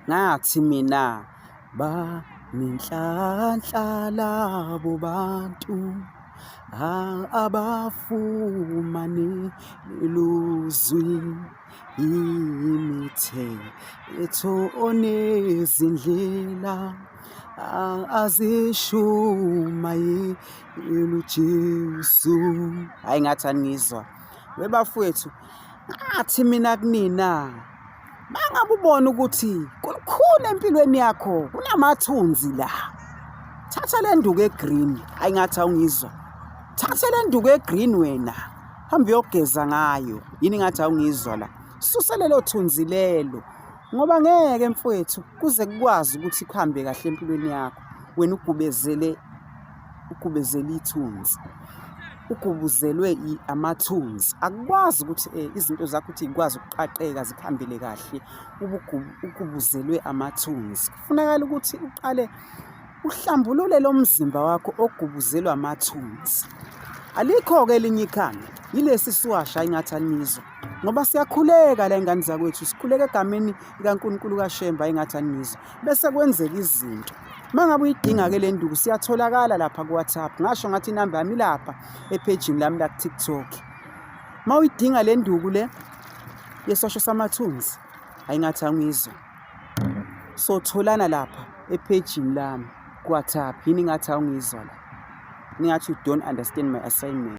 Ngathi mina banenhlanhla labo bantu abafumane leluzwi imithetho onezindlela azishumayela uJesu. Hhayi ngathi aningizwa. Webafowethu, ngathi mina kunina mangabe ubona ukuthi kulukhuni empilweni yakho kunamathunzi la thatha le nduku egreen hayi ngathi awungizwa thatha le nduku egreen wena hamba uyogeza ngayo yini ngathi awungizwa la suse lelo thunzi lelo ngoba ngeke mfowethu kuze kukwazi ukuthi kuhambe kahle empilweni yakho wena ugubezele ugubezele ithunzi ugubuzelwe amathunzi akukwazi ukuthi eh, izinto zakho ukuthi ikwazi ukuqaqeka zikuhambele kahle ugubuzelwe amathunzi kufunakala ukuthi uqale uhlambulule lo mzimba wakho ogubuzelwa amathunzi alikho-ke elinye ikhambi yilesi siwasha ingathi anizwa ngoba siyakhuleka la ingane zakwethu sikhuleka egameni likaNkulunkulu kaShemba ingathi anizwa bese kwenzeka izinto uma ngabe uyidinga-ke le nduku siyatholakala lapha ku-WhatsApp ngasho ngathi inamba yami ilapha ephejini lami la-TikTok uma uyidinga le nduku le yesosho samathunzi ayingathi angizwa sotholana lapha ephejini lami ku-WhatsApp yini ngathi awungizwa la ningathi you don't understand my assignment.